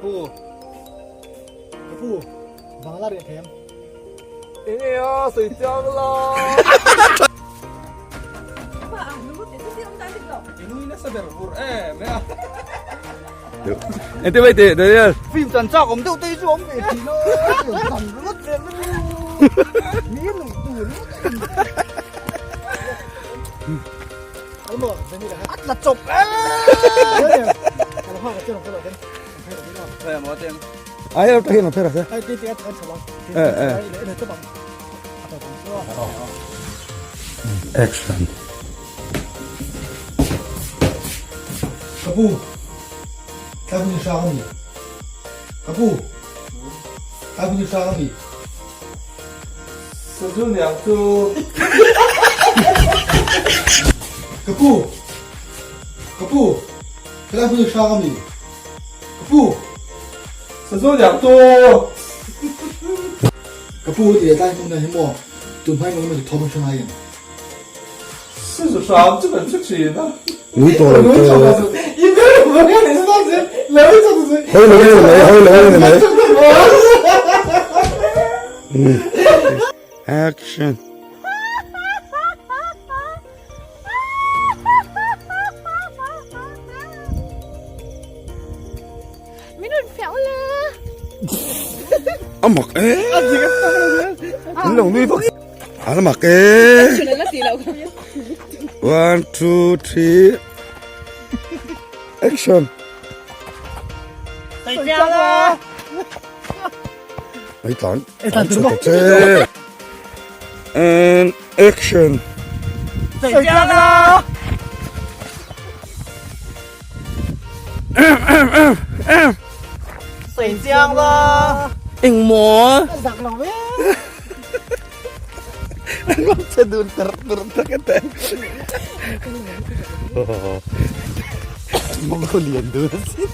Ka pu, ka pu, Bangla reh thei em? Enge a sawi chiang la. I nui nasa ber vur em e a. Ente mai teh Daniel. Film chan chak awm deuh te hi chu awm ve thin a, film chan ringawt zel na chu mi nuih tur ringawt a ni. A tla chawp em. Ai lo tahin phera se. Eh eh. Action. Ka pu, tlai hun i hrang a mi? Ka pu, tlai hun i hrang a mi? Sazu niang chu. Ka pu, ka pu, tlai hun i hrang a mi? Ka pu, Sazu niang chu. Ka pu ti leh tlai hmun na hi maw tun hmai maw emaw thawm a hre ngai em? Sazu hram chu kan hre thin a. Nui tawh lo tawh. Hawi lo em mai, hawi lo em mai. Action. Min rawn fiah la. A mak e. An lo nui vak. A mak e. One, two, three. Action. Ai tlan. Tlan chu ta che. And action. Sawi chiang la. Eng maw? Ka zak lo ve. An lo che dun ter tur tak a te. Mawng khaw lian dun a sin.